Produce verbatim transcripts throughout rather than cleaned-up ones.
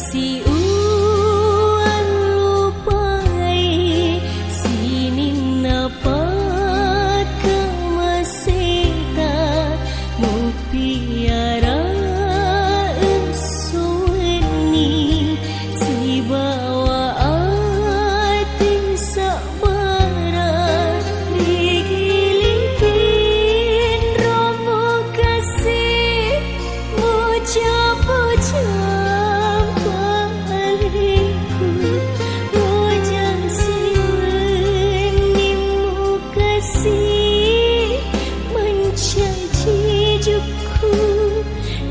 Siuang lupai sininna pakkamaseta, mupiara esso wenni sibawa ati sabbara, rigiling tinro mukasi. Muja-muja paleku, roja siwenni mukasi, mancaji jukku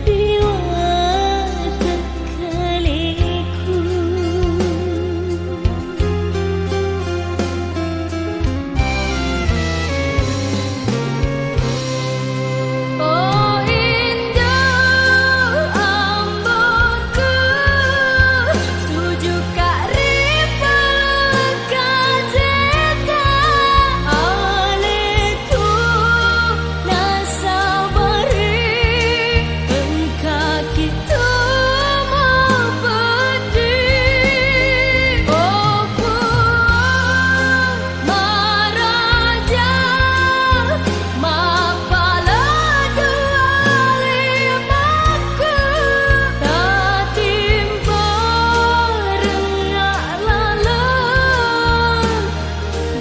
ri watakkalekku. Oh, indo amboku, sujuka ri pekajeta, aleku nasabari, engkaki tu mapeddi. Oh, Puang, maraja, mappala dua limakku, tatimpa rengnga laleng,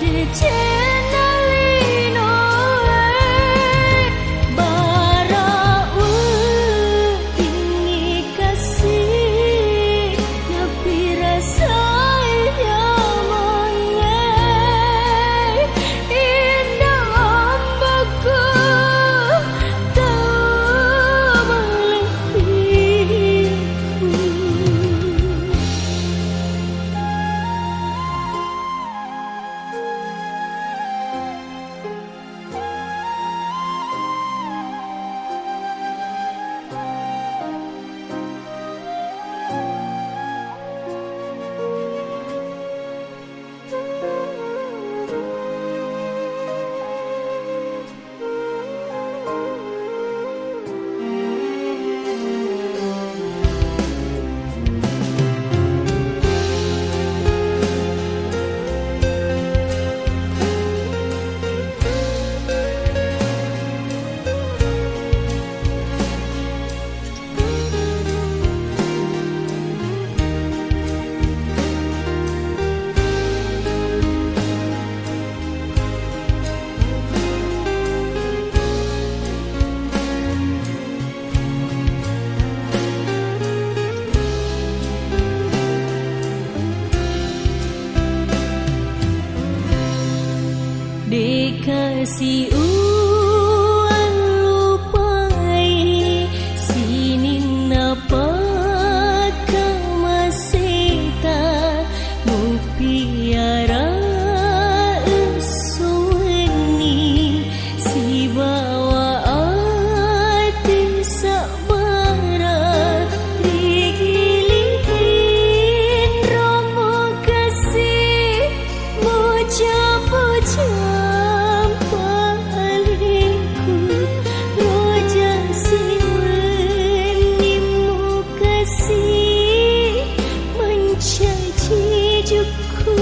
decenna linoe, bara uwe. Ini kasih napirasai nyamangnge, indah amboku, tau malebbiku. Deka siuang lupai sininna pakkamaseta, mupiara esso wenni sibawa ati sabbara, rigiling tinro mukasi. Muja-muja paleku, roja siwenni mukasi, mancaji jukku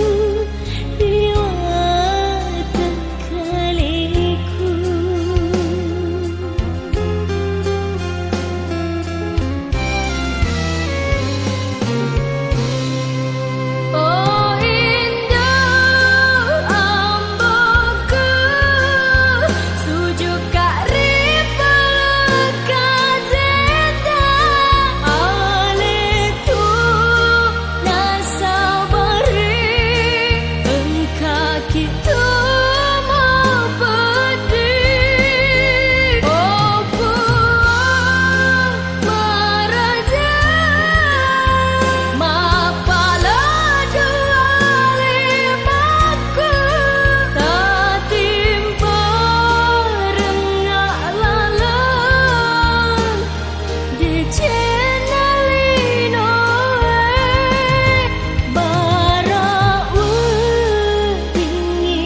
ri watakkalekku. Oh, indo amboku, sujuka ri pekajeta, aleku nasabari, engkaki tu mapeddi. Oh, Puang maraja, mappala dua limakku, tatimpa rengnga laleng, decenna linoe, bara weddingngi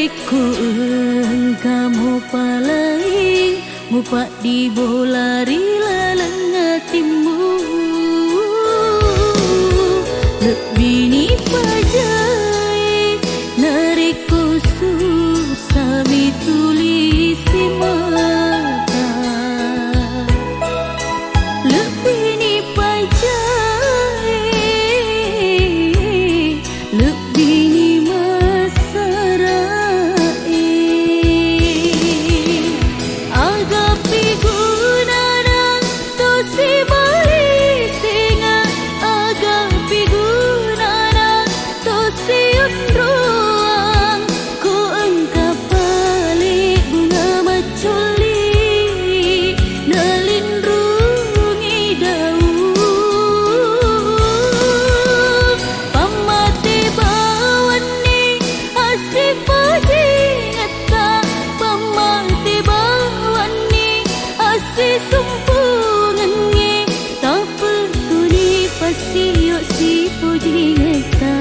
Ku engka mupalaing, mupaddibola ri laleng atimmu. Lebbini pajae narekko susa mitulisi mata. Lebbini pajae, lebbini masara'e. Agapi gunana tosi malisinga, agapi gunana tosi onroang. Ko engka pale bunga maccolli nalinrungi daung. Pammate bawanni assipajingetta, pammate bawanni assisumpungengngi, tapettuni passio sipojingetta,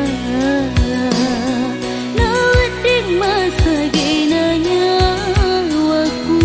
nawedding masagena nyawaku.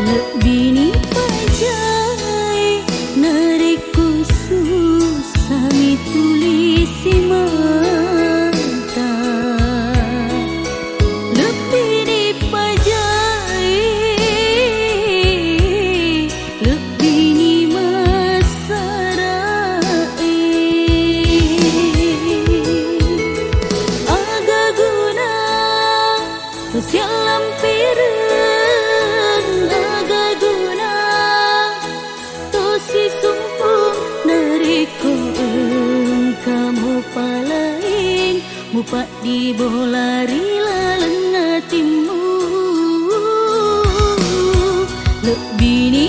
Lebbini pajae narekko susa mitulisi mata. Lebbini pajae, lebbini masara'e. Aga guna tosiallampireng, aga guna tosisumpung narekko engka mupalaing, mupaddibola ri laleng atimmu. Lebbini